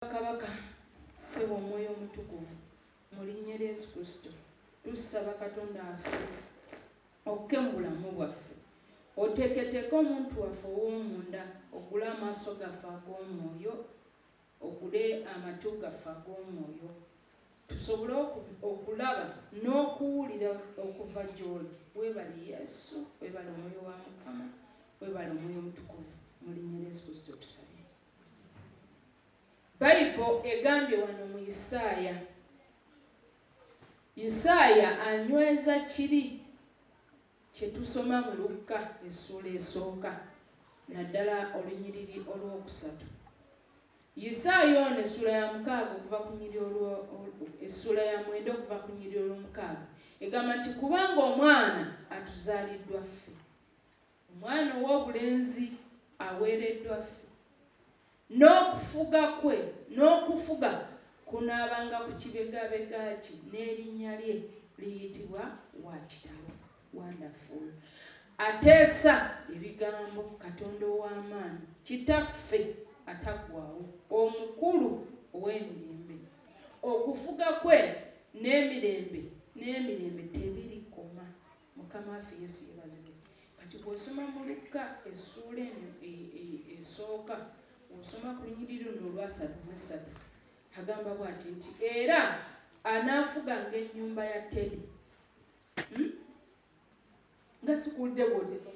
Kabaka, Ssebo Omwoyo Omutukuvu, mu linnya lya Yesu Kristo, tusaba Katonda waffe okke mu bulamu bwaffe. Oteeketeeke omuntu waffe ow'omunda, oggule amaaso gaffe ag'omwoyo, oggule amatu gaffe ag'omwoyo, tusobole okulaba n'okuwulira okuva gy'oli. Weebale Yesu, weebale Omwoyo wa Mukama, weebale Omwoyo Omutukuvu, mu linnya lya Yesu Kristo tusabye. Bayibo egambye wano mu Isaaya, Isaaya anyweza kiri kye tusoma mu Lukka essuula esooka, naddala olunyiriri olwokusatu. Isaaya ono essuula ya mukaaga okuva ku nyiriri olwo, essuula ya mwenda okuva ku nyiriri olwomukaaga egamba nti kubanga omwana atuzaaliddwa ffe. Omwana ow'obulenzi aweereddwa ffe, n'okufuga kwe n'okufuga kunaabanga ku kibegabega kye, n'erinnya lye liyitibwa wa kitalo, Wonderful. Ateesa ebigambo, Katonda ow'amaanyi, Kitaffe ataggwaawo, Omukulu ow'emirembe. Okufuga kwe n'emirembe n'emirembe tebirikoma. Mukama waffe Yesu yebazibwe. Kati bw'osoma mu Lukka essuula eno e, e, esooka, osoma ku lunyiriri luno olwasatu mu essatu, agamba bw'ati nti era anaafuganga ennyumba ya Teddy. Nga sikuwulidde bw'oteeka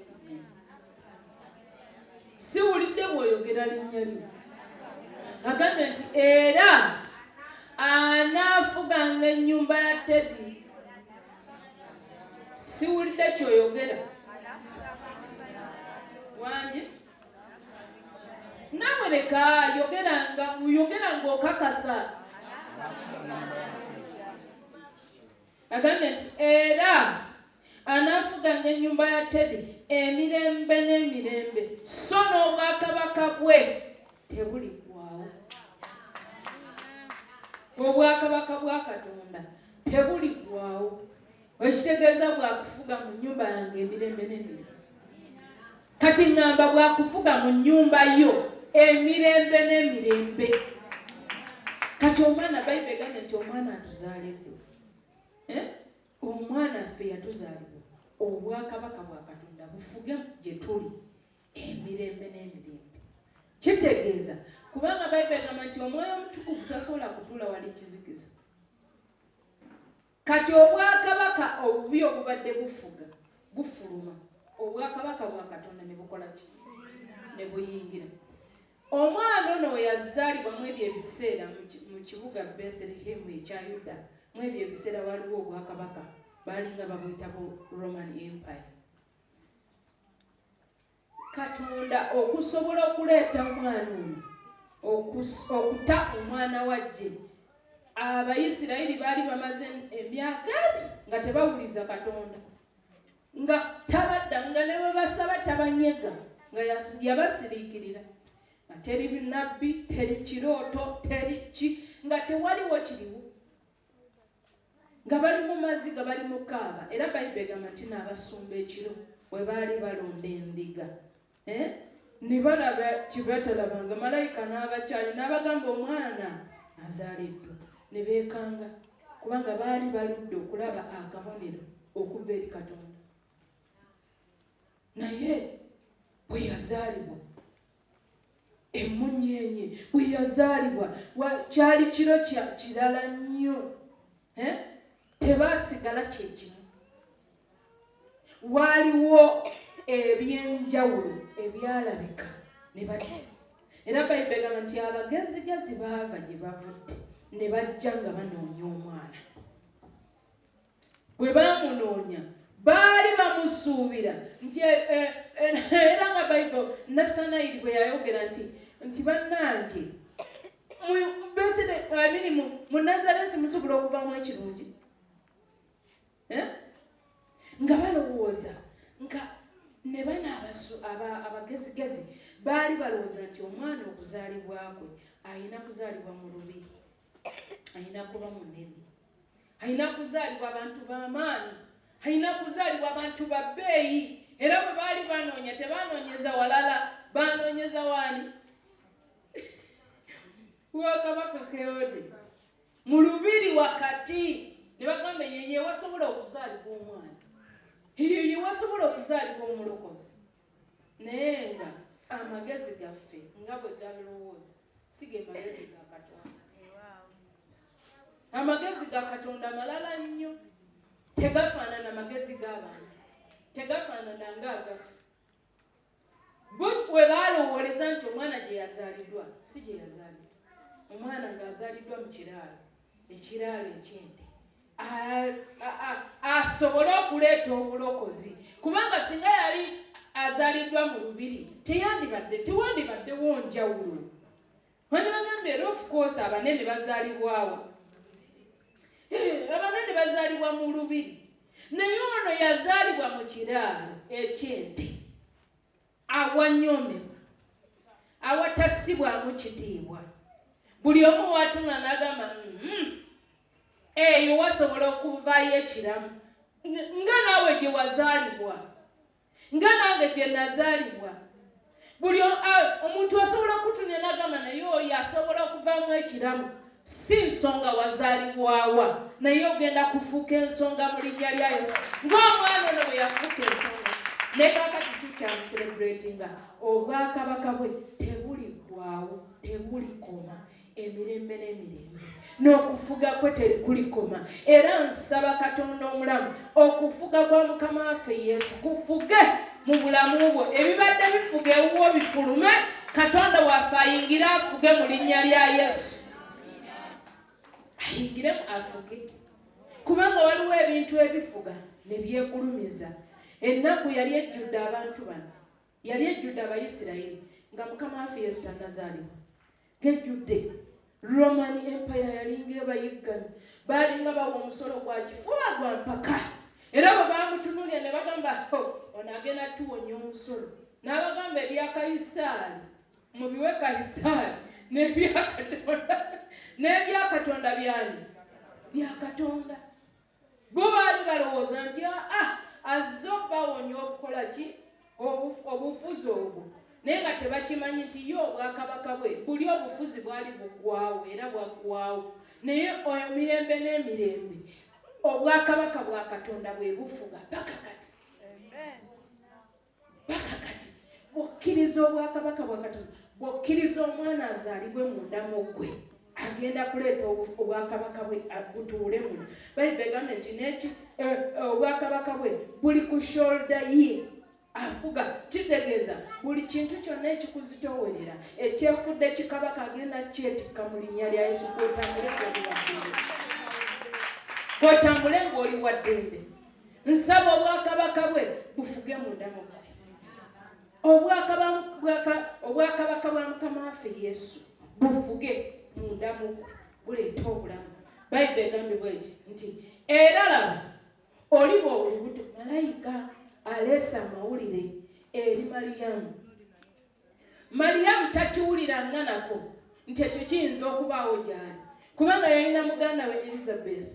siwulidde bw'oyogera linnya lyo. Agambye nti era anaafuganga ennyumba ya Teddy. Siwulidde kyoyogera wangi nawe leka yogeranga yogera ng'okakasa. Agambye nti era anaafuganga ennyumba ya Teddy emirembe n'emirembe, so n'obwakabaka bwe tebuliggwaawo. Obwakabaka bwa Katonda tebuliggwaawo, ekitegeeza bwakufuga mu nnyumba yange emirembe n'emirembe. Kati ŋŋamba bwakufuga mu nnyumba yo emirembe n'emirembe. Kati omwana, Bayibuli egambye nti omwana atuzaaliddwa, eh? Omwana ffe yatuzaalibwa, obwakabaka bwa Katonda bufuge gye tuli emirembe n'emirembe. Kitegeeza kubanga Bayibuli egamba nti Omwoyo Omutukuvu tasobola kutuula wali kizikiza. Kati obwakabaka obubi obubadde bufuga bufuluma, obwakabaka bwa Katonda ne bukola ki? Ne buyingira. Omwana ono we yazaalibwa mu ebyo ebiseera mu kibuga Bethlehem ekya Yuda, mu ebyo ebiseera waliwo obwakabaka baalinga babuyita bu Roman Empire. Katonda okusobola okuleeta omwana ono okuta omwana wa ggye, Abayisirayiri baali bamaze emyaka ebi nga tebawuliza Katonda, nga tabadda, nga ne bwe basaba tabanyega, nga yabasiriikirira, nga teri nabbi, teri kirooto, teri ki, nga tewaliwo kiriwo, nga bali mu maziga, bali mu kaaba. Era Bayibuli egamba nti n'abasumba ekiro bwe baali balonda endiga, eh? Ne balaba kyebatalabanga, malayika n'abakyali n'abagamba omwana azaaliddwa, ne beekanga kubanga baali baludde okulaba akabonero okuva eri Katonda. Naye bwe yazaalibwa emmunyeenye, bwe yazaalibwa kyali kiro kirala nnyo, eh? Tebaasigala kyekimu, waaliwo ebyenjawulo ebyalabika ne batya. Era Bayibuli egamba nti abagezigezi baava gye bavudde ne bajja nga banoonya omwana. Bwe baamunoonya baali bamusuubira nti e, e, e, era nga Bayibuli Nassanayiri bwe yayogera nti nti bannange mu Nazaresi musobola okuvamu ekirungi, eh? Nga balowooza nga ne bano abagezigezi baali balowooza nti omwana okuzaalibwa kwe alina kuzaalibwa mu lubiri, alina kuba munene, alina kuzaalibwa abantu b'amaanyi, alina kuzaalibwa abantu ba bbeeyi. Era bwe baali banoonya tebanoonyeza walala, banoonyeza waani? Wa kabaka Kerode mu lubiri wakati, ne bagamba eyo yewasobola okuzaalibwa omwana, eyo yewasobola okuzaalibwa omulokozi. Naye nga amagezi gaffe nga bwe galowooza si ge magezi ga Katonda. Amagezi ga Katonda malala nnyo, tegafaanana magezi g'abantu, tegafaanana ng'agaffe. But we baalowooleza nti omwana gye yazaaliddwa si gye yazaalibwa. Omwana ng'azaaliddwa mu kiraalo, ekiraalo eky'ente, asobole okuleeta obulokozi, kubanga singa yali azaaliddwa mu lubiri teyandibadde, tewandibaddewo njawulo. Wandibagambye era of course abanene bazaalibwawo, abanene bazaalibwa mu lubiri, naye ono yazaalibwa mu kiraalo eky'ente, awanyoomebwa, awatassibwamu kitiibwa. Buli omu watunula n'agamba, Eyo wasobola okuvaayo ekiramu." Nga naawe gye wazaalibwa, nga nange gye nazaalibwa, buli omuntu asobola okutunya n'agamba, naye oyo asobola okuvaamu ekiramu. Si nsonga wazaalibwawa, naye ogenda kufuuka ensonga mu linnya lya Yesu, ng'omwana ono bwe yafuuka ensonga. Ne kaakati tukyamucelebratinga. Obwakabaka bwe tebuliggwawo, tebulikoma emirembe n'emirembe, n'okufuga kwe terikulikoma. Era nsaba Katonda omulamu, okufuga kwa Mukama waffe Yesu kufuge mu bulamu bwo. Ebibadde bifuga ewuwo bifulume, Katonda waffe ayingire afuge mu linnya lya Yesu. Ayingiremu afuge, kubanga waliwo ebintu ebifuga ne byegulumiza. Ennaku yali ejjudde abantu bano, yali ejjudde Abayisirayiri nga Mukama waffe Yesu tannazaalibwa, ng'ejjudde Roman Empire. Yalinga ebayigganya, baalinga bawa omusolo gwa kifuba gwa mpaka. Era bwe bamutunuulira ne bagamba, "Ono agenda tuwonya omusolo." N'abagamba, "Ebya Kayisaali mubiwe Kayisaali, n'ebyakatonda, n'ebyakatonda byani? Bya Katonda." Bo baali balowooza nti aa azze obawonya okukola ki? Obufuzi obwo. Naye nga tebakimanyi nti ye obwakabaka bwe buli obufuzi bwali buggwawo, era bwaggwawo, naye emirembe n'emirembe obwakabaka bwa Katonda bwe bufuga paka kati, paka kati. Bw'okkiriza obwakabaka bwa Katonda, bw'okkiriza omwana azaalibwe munda mu ggwe, agenda kuleeta obwakabaka bwe butuule muno. Bayibuli egambye nti neki obwakabaka bwe buli ku shoulder ye, afuga. Kitegeeza buli kintu kyonna ekikuzitoowerera, ekyefudde kikabaka, agenda kyetikka mu linnya lya Yesu. Gwotambule ng'oli waddembe, gwotambule ng'oli wa ddembe. Nsaba obwakabaka bwe bufuge munda mu ggwe. Obwakabaka bwa Mukama waffe Yesu bufuge munda mu ggwe, buleete obulamu. Bayibuli egambye bweti nti, "Era laba, oliba olubuto." Malayika aleese amawulire eri Maliyamu. Maliyamu takiwuliranga nako nti ekyo kiyinza okubaawo gy'ali, kubanga yalina muganda we Elizabeth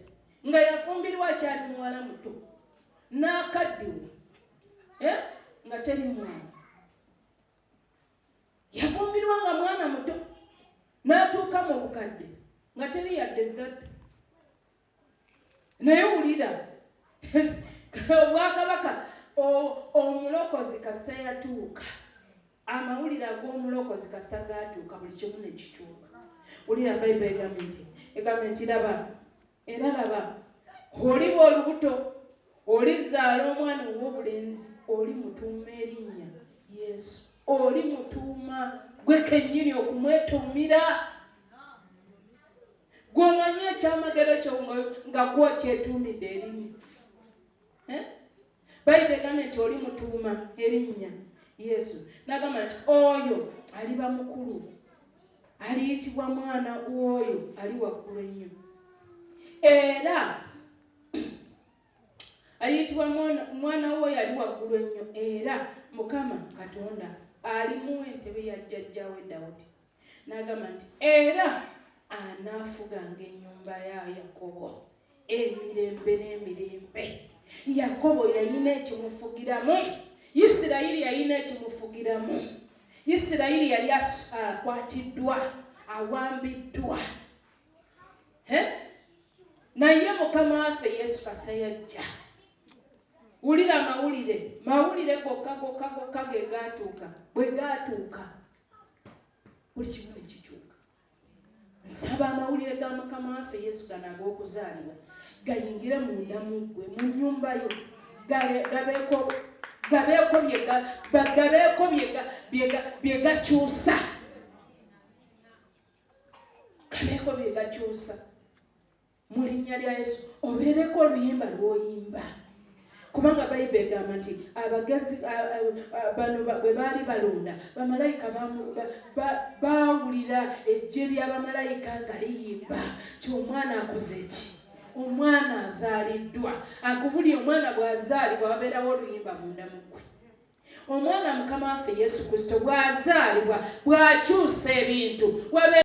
nga yafumbirwa akyali muwala muto n'akaddiwa, eh? Nga teri mwana. Yafumbirwa nga mwana muto n'atuuka mu bukadde nga teri yadde ezzadde. Naye wulira, obwakabaka, omulokozi kasita yatuuka, amawulire ag'omulokozi kasita gatuuka, buli kimu ne kikyuka. Wulira, Bayibuli egambye nti, "Laba, era laba, oliba olubuto, olizaala omwana ow'obulenzi, oli mutuuma erinnya Yesu." Oli mutuuma gwe kennyini okumwetuumira, gw'omanyi ekyamagero kyo nga gwokyetuumidde erinnya. Eh? Bayibuli egambye nti oli mutuuma erinnya Yesu. Nagamba nti oyo aliba mukulu, aliyitibwa Mwana w'oyo Ali Waggulu Ennyo, era aliyitibwa Mwana w'oyo Ali Waggulu Ennyo, era Mukama Katonda alimuwa entebe ya jjajjawe Dawudi. N'agamba nti era anaafuganga ennyumba ya Yakobo emirembe n'emirembe. Yakobo yayina ekimufugiramu, Isirayiri yayina ekimufugiramu. Isirayiri yali akwatiddwa. awambiddwa. Naye Mukama waffe Yesu kasayajja. Wulira amawulire, mawulire gokka gokka gokka ge gaatuuka, bwe gaatuuka buli kimu ne kikyuka. Nsaba amawulire ga Mukama waffe Yesu gano ag'okuzaalibwa gayingire munda mu ggwe, mu nnyumba yo, gabeeko bye gakyusa, gabeeko bye gakyusa mu linnya lya Yesu. Obeereko oluyimba lw'oyimba, kubanga Bayibuli egamba nti abagezi bano bwe baali balunda, bamalayika baawulira eggye ly'abamalayika nga liyimba ti omwana akoze ki, omwana azaaliddwa. Akubuli omwana bw'azaalibwa wabeerawo oluyimba munda mu ggwe. Omwana Mukama waffe Yesu Kristo bw'azaalibwa, bw'akyusa ebintu.